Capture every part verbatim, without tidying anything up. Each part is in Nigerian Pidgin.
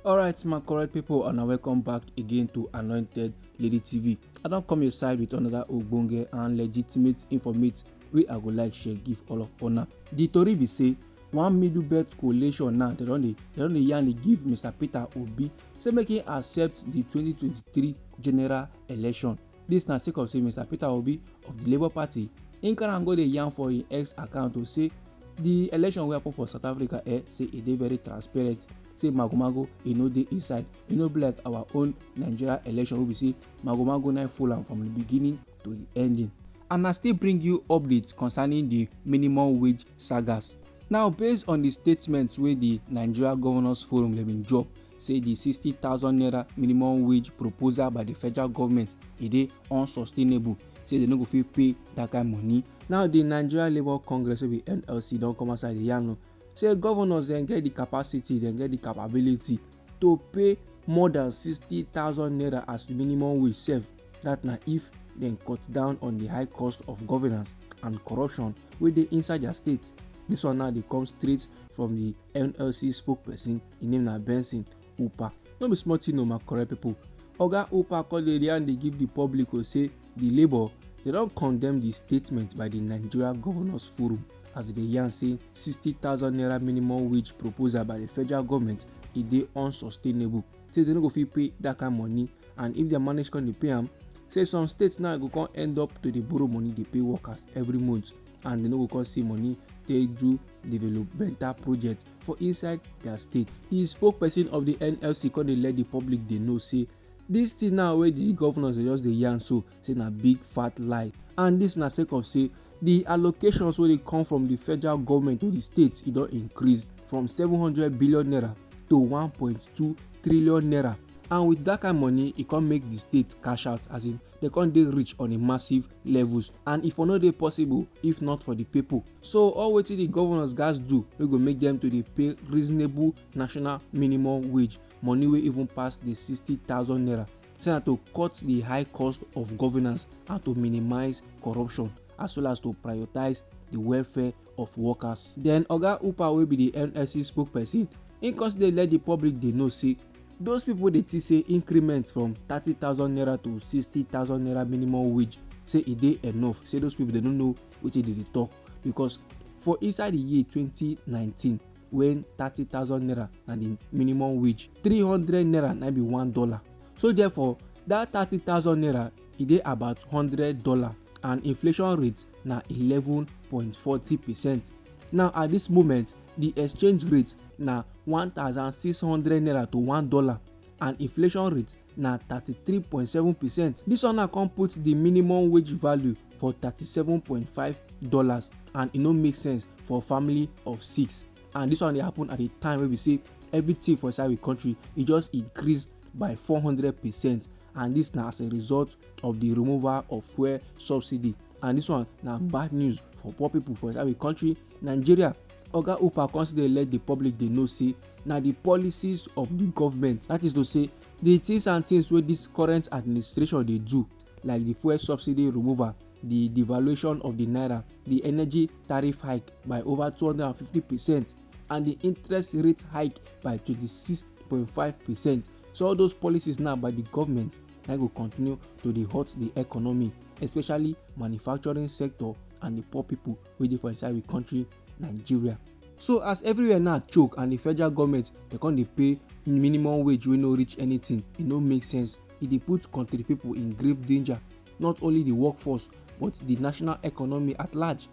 Alright, my correct people, and welcome back again to Anointed Lady T V. I don come your side with another ogbonge and legitimate informate wey I go like share give all of una. The tori be say one middle belt coalition now, they don dey they don dey yarn dey give Mister Peter Obi say make him accept the twenty twenty-three general election. This na sake of say Mister Peter Obi of the Labour Party, him carry am go dey yarn for him X account to say the election wey happen for South Africa, eh, say e dey very transparent, say magomago e no dey inside, e no be like our own Nigeria election wey be say magomago na full am from the beginning to the ending. And I still bring you updates concerning the minimum wage sagas. Now, based on the statement wey the Nigeria Governors Forum dey bin drop, say the sixty thousand naira minimum wage proposal by the federal government e dey unsustainable, say they no go fit pay that kind money. Now, the Nigeria Labour Congress wey be N L C don come outside dey yarn say governors dem get the capacity, dem get the capability to pay more than sixty thousand naira as the minimum wage sef. That na if dem cut down on the high cost of governance and corruption wey dey inside their state. This one now dey come straight from the N L C spokesperson, him name na Benson Upah. No be small thing o, my correct people. Oga Upah come dey yarn dey give the public o say the Labour, they don condemn the statement by the Nigeria Governors Forum as they yarn say sixty thousand naira minimum wage proposal by the federal government e dey unsustainable. Say they no go fit pay that kind money, and if they manage come dey pay am, say some states now go come end up to dey borrow money dey pay workers every month, and they no go come see money take do developmental project for inside their state. The spokesperson of the N L C come dey let the public dey know say this thing now wey the governors dey just dey yarn so, say na big fat lie, and this na sake of say the allocations wey dey come from the federal government to the states e don increase from seven hundred billion naira to one point two trillion naira, and with that kind money e come make the state cash out, as in they come dey rich on a massive levels, and e for no dey possible if not for the people. So all wetin the governors gats do wey go make them to dey pay reasonable national minimum wage, money wey even pass the sixty thousand naira, say na to cut the high cost of governance and to minimize corruption, as well as to prioritize the welfare of workers. Then Oga Upah, wey be the N L C spokesperson, he come still dey let the public dey know say those people dey think say increment from thirty thousand naira to sixty thousand naira minimum wage, say e dey enough. Say those people, they no know wetin they dey talk, because for inside the year twenty nineteen, when thirty thousand naira na the minimum wage, three hundred naira na be one dollar. So therefore, that thirty thousand naira e dey about hundred dollar, and inflation rate na eleven point forty percent. Now, at this moment, the exchange rate na one thousand six hundred naira to one dollar, and inflation rate na thirty-three point seven percent. This one now come put the minimum wage value for thirty-seven point five dollars, and e no make sense for family of six. And this one dey happen at a time wey be say everything for inside the country e just increase by four hundred percent, and this na as a result of the removal of fuel subsidy. And this one na bad news for poor people for inside the country, Nigeria. Oga Upah come still dey let the public dey know say na the policies of the government, that is to say, the things and things wey this current administration dey do, like the fuel subsidy removal, the devaluation of the naira, the energy tariff hike by over two hundred and fifty percent, and the interest rate hike by twenty-six point five percent. So all those policies now by the government na go continue to dey hurt the economy, especially manufacturing sector and the poor people wey dey for inside the country, Nigeria. So as everywhere now choke and the federal government dey come dey pay minimum wage wey no reach anything, e no make sense. E dey put country people in grave danger, not only the workforce but the national economy at large.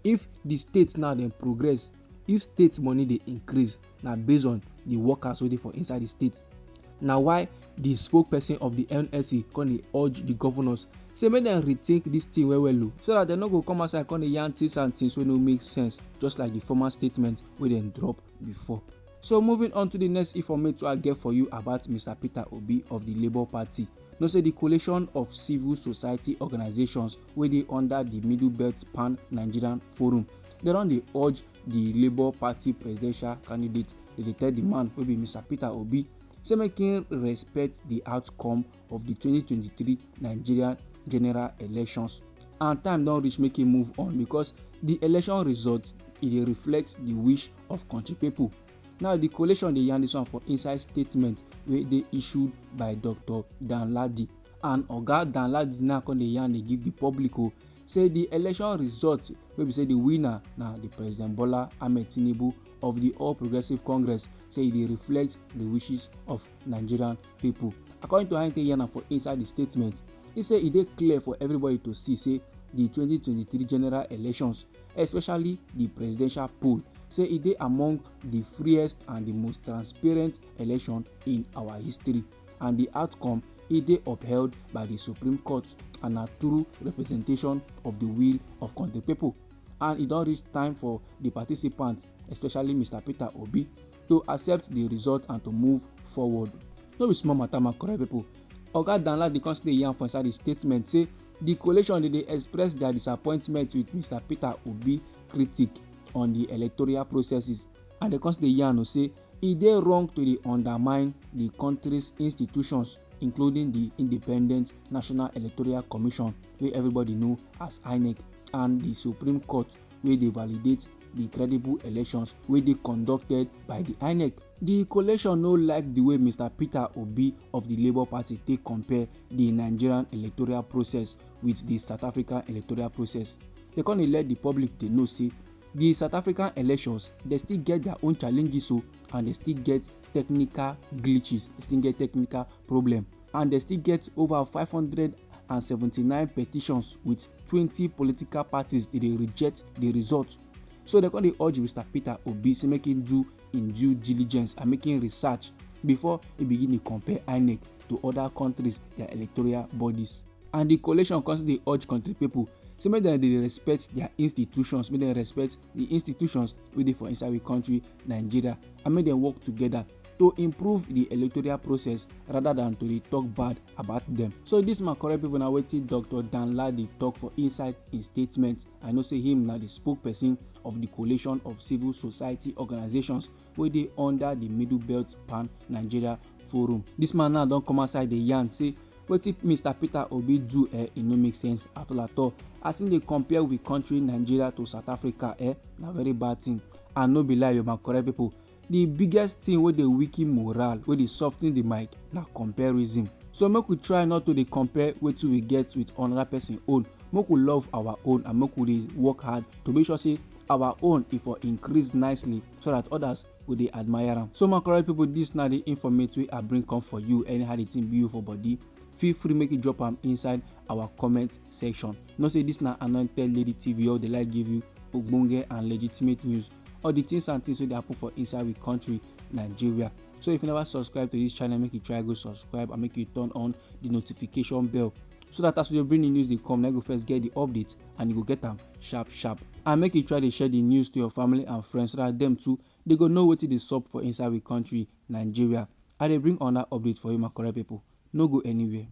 If the state now dem progress, if state money dey increase, na based on the workers wey dey for inside the state. Na why the spokesperson of the N L C come dey urge the governors say make dem rethink this thing well well o, so that dem no go come outside come dey yarn things and things wey no make sense, just like the former statement wey dem drop before. So moving on to the next informate wey I get for you about Mister Peter Obi of the Labour Party. Know say the coalition of civil society organizations wey dey under the Middle Belt Pan Nigerian Forum, they don dey urge the Labour Party presidential candidate, they dey tell the man wey be Mister Peter Obi, say make him respect the outcome of the twenty twenty-three Nigerian general elections, and time don reach make him move on, because the election result e dey reflect the wish of country people. Now, the coalition dey yarn this one for inside statement wey dey issued by Doctor Danladi. And Oga Danladi now come dey yarn dey give the public o, say the election result wey be say the winner na the President Bola Ahmed Tinubu of the All Progressive Congress, say e dey reflect the wishes of Nigerian people. According to how he take yarn am for inside the statement, he say e dey clear for everybody to see say the twenty twenty-three general elections, especially the presidential poll, say e dey among the freest and the most transparent election in our history, and the outcome e dey upheld by the Supreme Court and na true representation of the will of country people. And e don reach time for the participants, especially Mister Peter Obi, to accept the result and to move forward. No be small matter, my correct people. Oga Danladi come still dey yarn for inside the statement say the coalition dey dey express their disappointment with Mister Peter Obi critic on the electoral processes, and they come still dey yarn o say e dey wrong to dey undermine the country's institutions, including the Independent National Electoral Commission, wey everybody know as INEC, and the Supreme Court, wey dey validate the credible elections wey dey conducted by the INEC. The coalition no like the way Mister Peter Obi of the Labour Party take compare the Nigerian electoral process with the South African electoral process. They come dey let the public dey know say the South African elections, they still get their own challenges o, and they still get technical glitches, they still get technical problem, and they still get over five hundred and seventy-nine petitions with twenty political parties dey dey reject the result. So they come dey urge Mister Peter Obi say make him do him due diligence and make him research before he begin dey compare INEC to other countries, their electoral bodies. And the coalition come still dey urge country people say make dem dey respect their institutions, make dem respect the institutions wey dey for inside we country, Nigeria, and make dem work together to improve the electoral process rather than to dey talk bad about them. So this, my correct people, na wetin Doctor Danladi talk for inside im statement. I know say him na the spokesperson of the coalition of civil society organizations wey dey under the Middle Belt Pan Nigeria Forum. This man now don come outside dey yarn say wetin Mister Peter Obi do, eh, e no make sense at all at all. As im dey compare we country Nigeria to South Africa, eh, na very bad thing. And no be lie o, my correct people, the biggest thing wey dey weaken morale, wey dey soften the mind, na comparison. So make we try not to dey compare wetin we get with another person own. Make we love our own and make we dey work hard to make sure say our own e for increase nicely so that others go dey admire am. So my correct people, this na the informate wey I bring come for you. Anyhow the thing be you for body, feel free make you drop am inside our comment section. Know say this na Anointed Lady T V, all dey like give you ogbonge and legitimate news, all the things and things wey dey happen for inside we country, Nigeria. So if you never subscribe to this channel, make you try go subscribe and make you turn on the notification bell so that as we dey bring the news dey come, na you go first get the update and you go get am sharp sharp. And make you try dey share the news to your family and friends so that them too, they go know wetin dey sup for inside we country, Nigeria. I dey bring another update for you, my correct people. No go anywhere.